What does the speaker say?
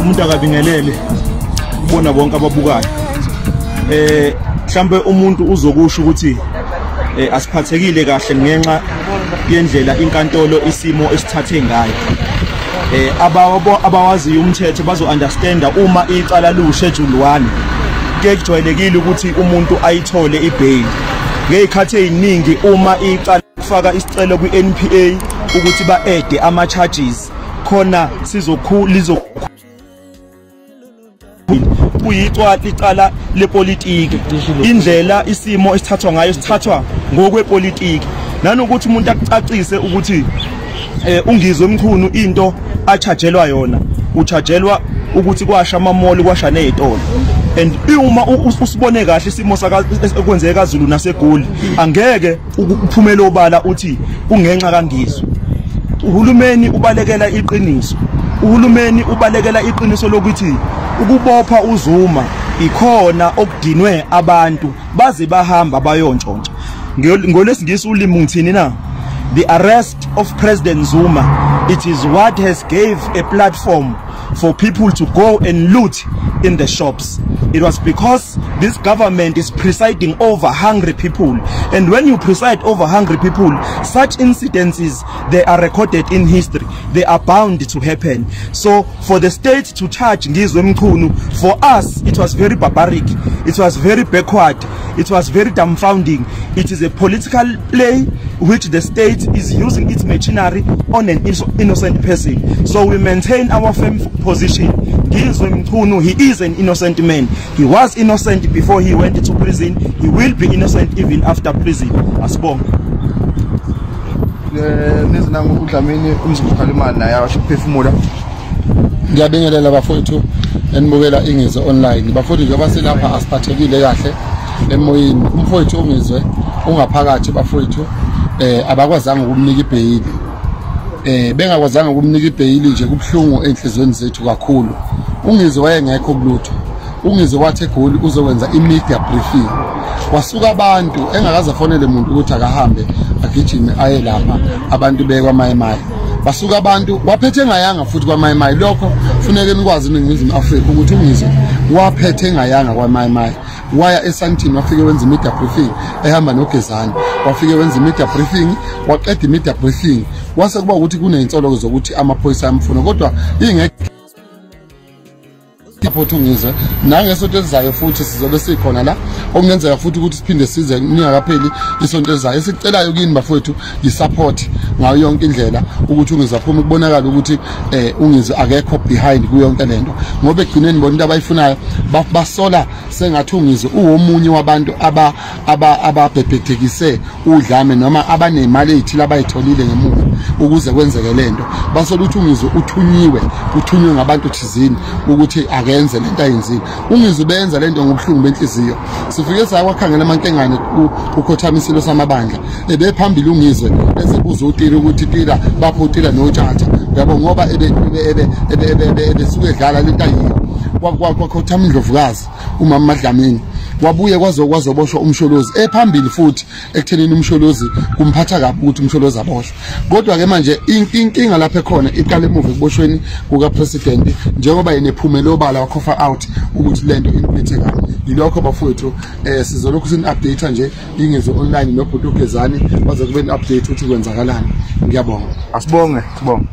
Umuntu akabingelele kubona bonke ababukayo. Mhlambe umuntu uzokusho ukuthi asiphathekile kahle ngenxa yendlela inkantolo isimo esithathe ngayo. Abawaziyo umthetho bazo understanda uma icala lu schedule 1 ke kujwayelekile ukuthi umuntu ayithole ibail. Ngezikhathi eziningi uma icala kufaka isicelo kwi-NPA ukuthi ba-add ama charges khona sizokhulu kuyicala lepolitiki. Indlela isimo esithathwa ngayo sithathwa ngokwepolitiki, nanokuthi umuntu akucacise ukuthi uNgizwe Mchunu into achajelwa yona, uchajelwa ukuthi kwasha amamoli, kwasha nezitolo. And uma usibone kahle isimo ekwenzeka kaZulu naseGoli, angeke uphumele obala uthi kungenxa kaNgizwe. Uhulumeni ubalekela iqiniso, uhulumeni ubalekela iqiniso lokuthi ukubopha uZuma ikhona okudinwe abantu baze bahamba bayontshontsha. Ngolesingisi ulimi ngithini na? The arrest of President Zuma, it is what has gave a platform for people to go and loot in the shops. It was because this government is presiding over hungry people, and when you preside over hungry people, such incidences, they are recorded in history, they are bound to happen. So for the state to charge Ngizwe Mchunu, for us it was very barbaric, it was very backward, it was very dumbfounding. It is a political play which the state is using its machinery on an innocent person. So we maintain our firm position. Ngizwe Mchunu, he is an innocent man. He was innocent before he went to prison. He will be innocent even after prison. Asibonge. Nezinangu uDlamini umzimkhali naye asho ukuphefumula. Ngiyabingelela bafowethu enibukela Ingizwe Online. Bafowethu, njengoba silapha asiphathekile kahle emoyeni. Umfowethu uNgizwe ungaphakathi bafowethu, abakwazanga ukumnika ibheyili. Bengakwazanga ukumnika ibheyili nje kubuhlungu enhlizweni zethu kakhulu. UNgizwe wayengekho kulutho. UNgizwe wathi eGoli uzokwenza i-media briefing. Wasuka abantu engakaze afonele umuntu ukuthi akahambe agijime aye lapha abantu bekwaMayimayi. Basuka abantu waphethe engayanga futhi kwaMayimayi. Lokho kufuneka nikwazi eNingizimu Afrika ukuthi uNgizwe waphethe engayanga kwaMayimayi. Waya eSandton wafike wenza i-media briefing ehamba noGezani. Wafike wenza i-media briefing, waqeda i-media briefing. Wase kuba ukuthi kunezinsolo zokuthi amaphoyisa amfuna, kodwa ingekho uNgizwe. Nangesonto elizayo futhi sizobe sikhona la, okungenzeka futhi ukuthi siphinde size ningakapheli isonto elizayo. Esicelayo kini bafowethu yi-support ngayo yonke indlela ukuthi uNgizwe aphume, kubonakala ukuthi uNgizwe akekho behind kuyo yonke lento, ngoba ekugcineni bona into abayifunayo basola sengathi uNgizwe uwomunye wabantu ababhebhethekise udlame noma abanemali ezithile abayitholile ngemuva ukuze kwenzeke lento. Basola ukuthi uNgizwe uthunywe ngabantu thizini ukuthi akenze lento ayenzile. UNgizwe benza lento ngobuhlungu benhliziyo. Sifike sakwakhangela amankengane ukhothamisilo samabandla, ebephambili uNgizwe ezebuza uTira ukuthi Tira bapho uTira noTshatha, yabo, ngoba ebesuke edlala lento ayiyo. Kwakhothama indlovukazi umama Madlamini, wabuye kwazoboshwa uMsholozi ephambili futhi ekuthenini uMsholozi kumphatha kabi ukuthi uMsholozi aboshwe. Kodwa ke manje inkinga lapha ekhona iqala emuva ekuboshweni kuka president, njengoba yena ephumele obala wakhofa out ukuthi lento imphethe kabi. Yilokho bafowethu, sizolokhu sini update nje Ingizwe Online nobhuti uGezani baze kube ni update ukuthi kwenzakalani. Ngiyabonga. Asibonge, sibonge.